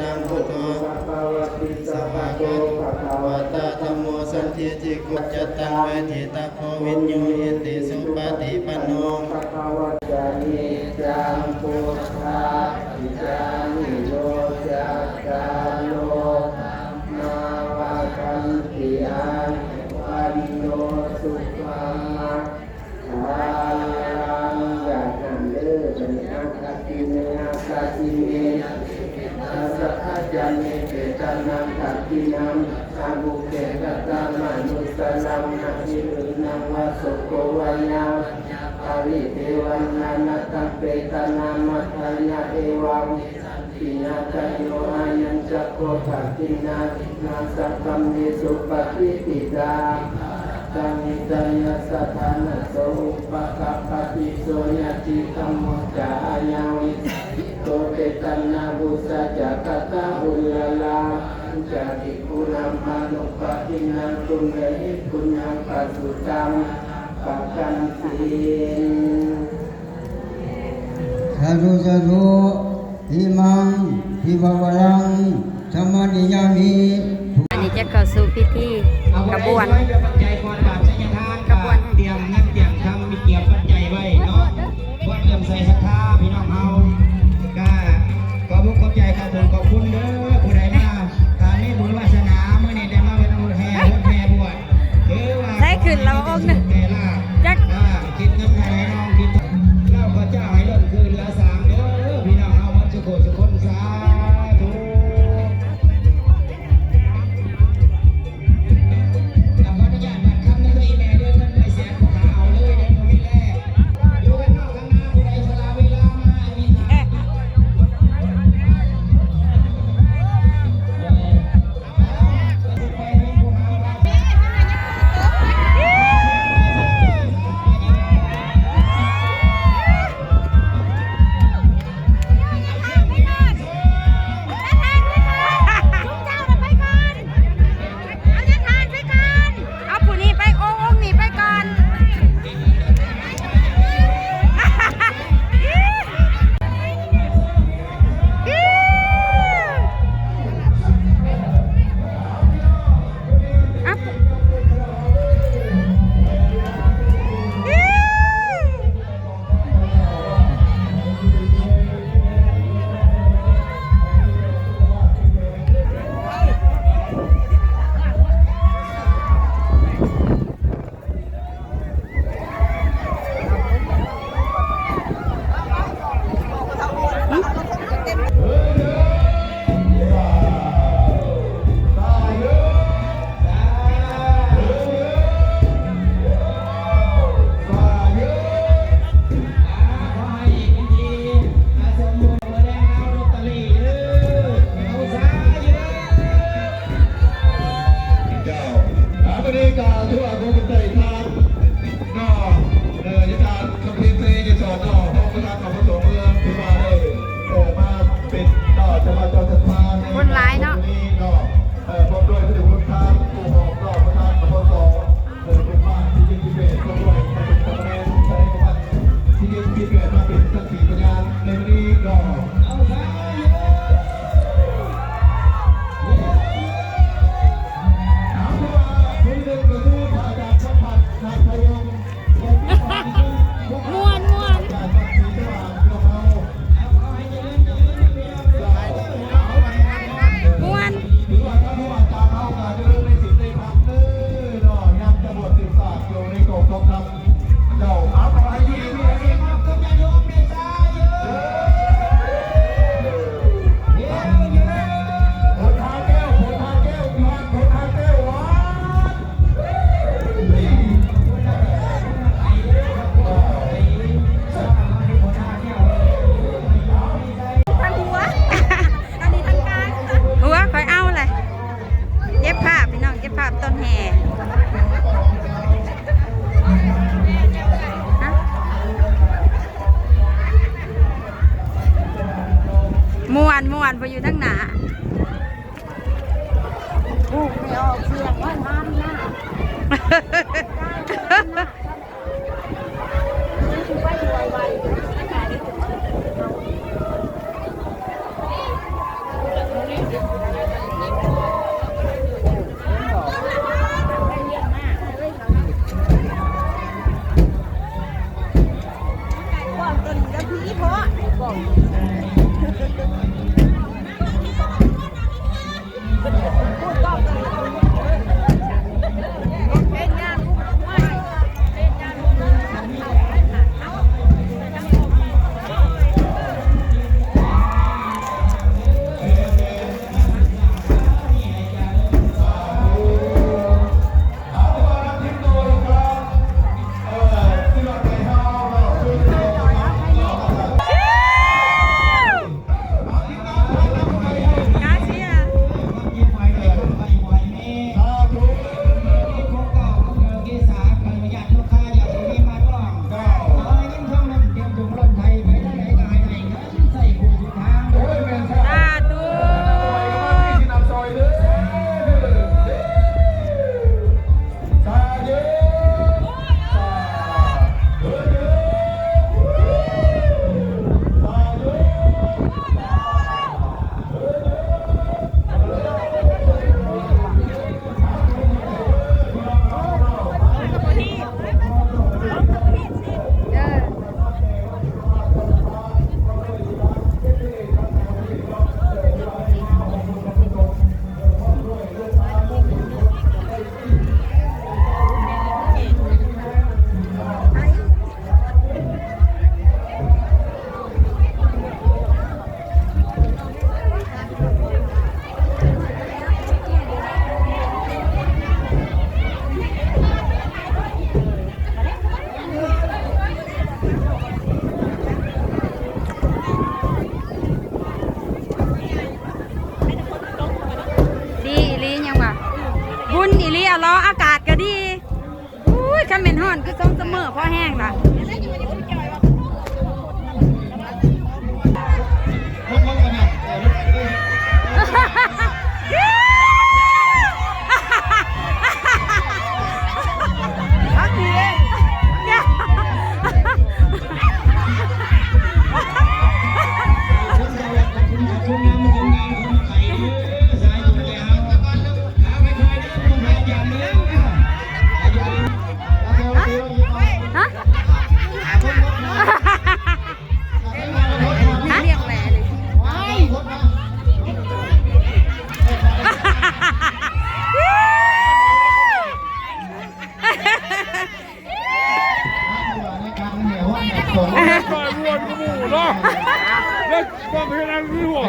ນະ ພຸດໂທ ພະຄະວະຕິ ສະວາໂກ ພະຄະວະຕາ ທຳໂມ ສັນທິຕິໂກ ປັດຈະຕັງ ເວທິຕະໂພ ວິນຍູຫິຕິ ສຸປະຕິປັນໂນ ພະຄະວະ ສະນິຈຈັງ ພຸດທາ ປັດຈາຍໂນ ຈັກກາໂລ ທຳມາ ວັດທັນຕິ ອາຍຸ ວັນໂນ ສຸຂັງ ພະລັງ ຢາກນຳເດີ ບັດນີ້ ອາຄາຕິເມ ອາຄາຕິເມ ຍະຕິພິຕາ ສັດຖາຈາມິ ເປຕານັງ ທັກຂິນັງ ປັດຊາມຸເຂ ຄະຕາມະນຸດສະລັງ ນະຫິລຸນນັງ ວະສຸໂກ ວະຍາ ວັນຍາ ປະລິເທວັນ ນານາທັງ ເປຕານັງ ມັດຖາຍະ ເອວະເມ ສັນຕິຍາຕະໂຍ ອາຍຸນຈັກໂຄ ທັກຂິນາ ທິນນາ ສັງຄຳເມ ສຸປະຕິທິດາ ຕານິດຕະຍາສະຖານະໂສ ອຸປະກຳປະຕິໂສ ຍາຕິທຳໂມ ຈາອາຍາ ວິສາ ໂຕ ເປຕານັງ ປຸດສະຈາກະຕາ ອຸລາລາ ປັນຈາ ພິກຂຸນຳ ອານຸປາທິນັງ ປຸນນະຫິ ປຸນຍັງ ປະສຸຕັງ ປະກັນຕິ ສາທຸ ສາທຸ ອິມັງ ທິພາວະລັງ ສະມາທິຍາມິ. ອັນນີ້ຈະເຂົ້າສູ່ພິທີຂະບວນ ຂະບວນ ຕຽມເງິນຕຽມຄຳ ມີຕຽມປັດໄຈໄວ້ເນາະ ຄວາມເຫຼື້ອມໃສສັດທາພີ່ນ້ອງເຮົາ ກະຂອບອົກຂອບໃຈ ຂອບບຸນຂອບຄຸນເດີ ຜູ້ໃດມາ ຖ້າມີບຸນວາສະໜາ ມື້ນີ້ໄດ້ມາເປັນແຫ່ ແຫ່ບວດ ຖືວ່າ ໃຊ້ຂຶ້ນແລ້ວອົງໜຶ່ງ ແຕ່ລາບ ຈັກ ເອີ ກິນເງິນໃຫ້ນ້ອງກິນ ເຫຼົ້າເຂົ້າເຈົ້າໃຫ້ລົ້ນຄືນລະສາມເດີ ພີ່ນ້ອງເຮົາໝົດສຸຜູ້ສຸຄົນ ສາທຸ. ເອົາຜູ້ນີ້ໄປ ໂອ້ ອົງນີ້ໄປກ່ອນ. ເຈົ້າ ອ່າ ມື້ນີ້ກະຖືວ່າຄົງໄດ້ທານເນາະ ເອີ ຍາດທານຄຳເພັນ ໄຊຍະສອນເນາະ ຮອງປະທານ ປກສ ເມືອງ ຖືວ່າໄດ້ ເອີ ມາເປັນເຈົ້າ ເຈົ້າພາບເຈົ້າສັດທາໃນ ຄົນຫຼາຍເນາະ ມື້ນີ້ເນາະ ເອີ ພ້ອມດ້ວຍຜູ້ນຳທາງ ຜູ້ຮອງເນາະ ປະທານ ປກສ ເອີ ເປັນບ້ານທີເຈັດ ທີແປດ ພ້ອມດ້ວຍ ເປັນສາມະເນນ ໃນວັດທີເຈັດ ທີແປດ ມາເປັນສັກຂີພະຍານໃນມື້ນີ້ເນາະ. ເອົາຊະ ເອີ ເອີ ເອີ ເອີ ເອີ ເອີ ເອີ ເອີ ເອີ ເອີ ເອີ ເອີ ເອີ ເອີ ເອີ ເອີ ເອີ ຢູ່ທາງໜ້າ ຜູ້ໄປອອກສຽງວ່າທານນະ ໄປໄວໆ. ດີອີ່ຫຼີຫຍັງວະ ບຸນອີ່ຫຼີ ອາຫຼໍ ອາກາດກະດີ. ອຸ້ຍ ຄັນແມ່ນຮ້ອນຄືຊົງສະເໝີພໍແຮງລະ. ຮະ? ຮະ? ຮະ?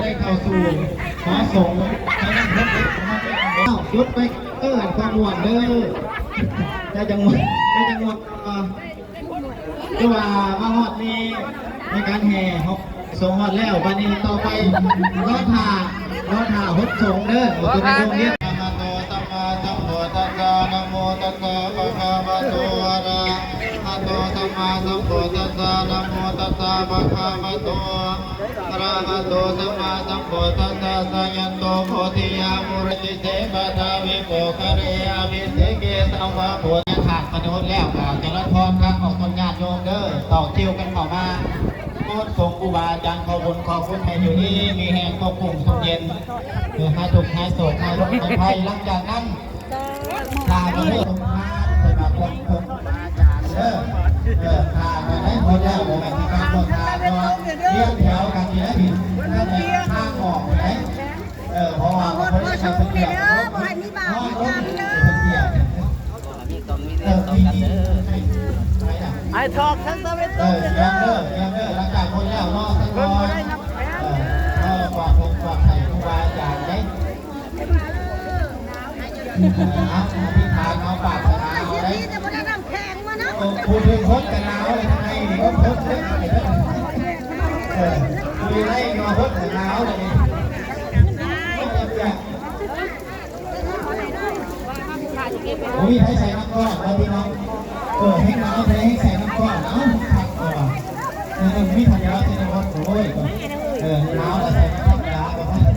ໄດ້ເຂົ້າສູ່ຫໍສົງ ຢຸດໄປ ເອີ ຄວາມມ່ວນເດີ ຈະຈັງໝົດ ຈະຈັງໝົດ ຄືວ່າມາຮອດນີ້ ໃນການແຫ່ ສົ່ງຮອດແລ້ວ ບາດນີ້ຕໍ່ໄປ ລໍຖ້າ ລໍຖ້າຫົດສົງເດີ ໂອເຄ ໂຮງຮຽນ ອະລະຫະໂຕ ສຳມາສຳພຸດທັດສະ ນະໂມຕັດສະ ພະຄະວະໂຕ ອະລະຫະໂຕ ສຳມາສຳພຸດທັດສະ ນະໂມຕັດສະ ພະຄະວະໂຕ ອະລະຫະໂຕ ສຳມາສຳພຸດທັດສະ ສະຍັນໂຕ ໂພທິຍາ ມູລະນິ ເສ ປະທາວິ ໂມກຄະເລ ອະພິເສເກ ສັງວາໂພ ທາດປະໂຍດແລ້ວ ກໍຈະລະພອນທາງອອກຕົນຍາດໂຍມເດີ ຕໍ່ຄິວກັນເຂົ້າມາ ໂປດສົ່ງຄູບາອາຈານ ຂໍບຸນຂໍຄຸນໃຫ້ຢູ່ດີມີແຮງ ຕົກກຸ້ງຕົກເຢັນ ໃຫ້ທຸກໃຫ້ໂສກໃຫ້ໂລກໃຫ້ໄພ ຫຼັງຈາກນັ້ນ ຖ້າກໍເລີກສົງການ ເພິ່ນວ່າຄົນຄົນເດີ ເອີ ຖ້າກໍໄດ້ຄົນແລ້ວ ບໍ່ແມ່ນຊິມາຄົນທາເນາະ ລຽນແຖວກັນຢູ່ໃນພີ້ ທາງອອກໄດ້ ເອີ ເພາະວ່າມັນບໍ່ໄດ້ໃຊ້ສະເກຍ ບໍ່ໃຫ້ມີບາບມີກຳເດີ ເອີ ມີຄວາມມີເວນຕໍ່ກັນເດີ ໃຫ້ຖອກທັງຕາເວັນຕົກເດີ ເອີ ຕຽມເດີ ຕຽມເດີ ຫຼັງຈາກຄົນແລ້ວເນາະ ເພິ່ນບໍ່ໄດ້ນັບແຂງເດີ ເອີ ກວາດພົກກວາດໄຂ້ຄູບາອາຈານເດ້ ເອີ ເອົາ ອະທິຖານເອົາປາດຖະໜາເອົາເດ້ ເອີ ຜູ້ຖືກຄົນກະໜາວເລີຍ ທາງໃນນີ້ຄົນຄົນເດ້ ເອີ ຜູ້ໃດກໍຄົນກະໜາວເລີຍ ບໍ່ມີໃຜໃສ່ນ້ຳກ້ອນເນາະພີ່ນ້ອງ ເອີ ແຮງໜາວແທ້ແຮງໃສ່ນ້ຳກ້ອນ ເອົ້າ ຄັກແທ້ວ່າ ເອີ ມີທັນຍາໃສ່ນ້ຳກ້ອນ ໂອ້ຍ ເອີ ໜາວແລ້ວໃສ່ນ້ຳກ້ອນ ເອີ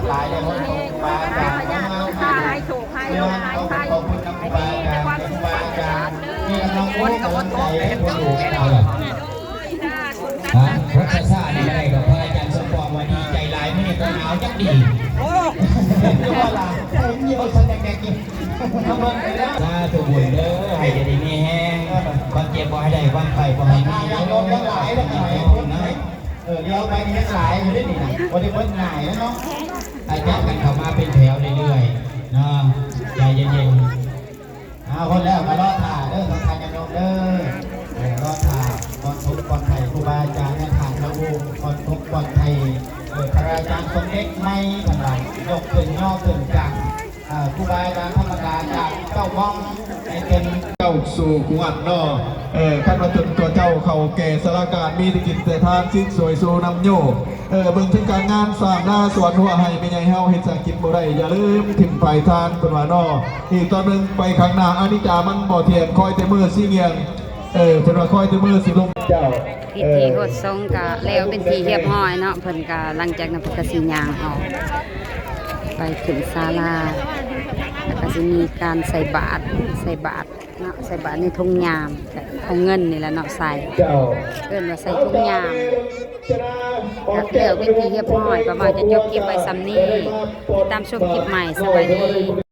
ຫຼາຍເດ້ ຂອບຄຸນຄູບາອາຈານ ໃຫ້ໂຊກໃຫ້ລົາບໃຫ້ໄພ ໃຫ້ມີແຕ່ຄວາມສຸກຄວາມຈະເລີນ ມີກຳລັງໃຈໃຫ້ຜູ້ລູກເຕົ້າ ຮະ ຫົດຊາໆ ນີ້ກໍໄດ້ດອກ ພະອາຈານສົມປອງວ່າດີໃຈຫຼາຍ ມື້ນີ້ກໍໜາວຈັກດີ ໂອ້ ເປັນຕົວລະ ເປັນຢູ່ຊັ້ນແດກໆ ຢູ່ ມາເບິ່ງໄປແລ້ວ ສາທຸບຸນເດີ ໃຫ້ຢູ່ດີມີແຮງ ຄວາມເຈັບບໍ່ໃຫ້ໄດ້ ຄວາມໄຂ້ບໍ່ໃຫ້ມີ ເອີ ດຽວໄປນີ້ຍັງຫຼາຍຢູ່ເດ້ນີ້ນະ ບໍ່ໄດ້ເບິດງ່າຍເນາະ ໃຫ້ຈັບກັນເຂົ້າມາເປັນແຖວເລື້ອຍໆ ເນາະ ໃຈເຢັນໆ ເອົາ ຄົນແລ້ວກໍລໍຖ້າເດີ ທ່ານຍາດໂຍມເດີ ເອີ ລໍຖ້າກ່ອນທຸກກ່ອນໄພ ຄູບາອາຈານ ແລະ ທ່ານເຈົ້າຜູ້ກ່ອນທຸກກ່ອນໄພ ເອີ ພະອາຈານສົມເດັດໃໝ່ ເພິ່ນວ່າຍົກຂຶ້ນຍໍຂຶ້ນຈາກ ເອີ ຄູບາອາຈານທຳມະດາຈາກເຈົ້າມ່ອງໃຫ້ເປັນ ເຈົ້າສູ່ກຸວັນເນາະ ເອີ ຄັນວ່າຈົນກວ່າເຈົ້າເຂົ້າແກ່ສາລາການ ມີແຕ່ກິນແຕ່ທານ ສິ້ນສວຍສູ່ນຳໂຍ ເອີ ເບິ່ງເຖິງການງານສ້າງນາສວນຫົວໄຮ່ ແມ່ໃຫຍ່ເຮົາເຮັດສາກິນບໍ່ໄດ້ ຢ່າລືມຖິ້ມປາຍທານ ເພິ່ນວ່າເນາະ ອີກຕອນໜຶ່ງໄປຂ້າງໜ້າ ອະນິດຈາມັນບໍ່ທ່ຽງ ຄອຍແຕ່ມື້ຊິງຽງ ເອີ ເພິ່ນວ່າຄອຍແຕ່ມື້ຊິລົງ ເຈົ້າ ພິທີຫົດສົງກໍແລ້ວເປັນທີ່ຮຽບຮ້ອຍເນາະ ເພິ່ນກໍ ຫຼັງຈາກນັ້ນເພິ່ນກໍຊິຍ່າງອອກໄປຂຶ້ນສາລາ ແລ້ວກໍຊິມີການໃສ່ບາດ ໃສ່ບາດເນາະ ໃສ່ບາດໃນຖົງຍາມ ເອົາເງິນນີ້ແຫຼະເນາະໃສ່ ເຈົ້າ ເອີ້ນວ່າໃສ່ຖົງຍາມ ກໍແລ້ວເປັນທີ່ຮຽບຮ້ອຍ ປະມານຈະຈົບຄລິບໄວ້ສ່ຳນີ້ ຕິດຕາມຊົມຄລິບໃໝ່ ສະບາຍດີ.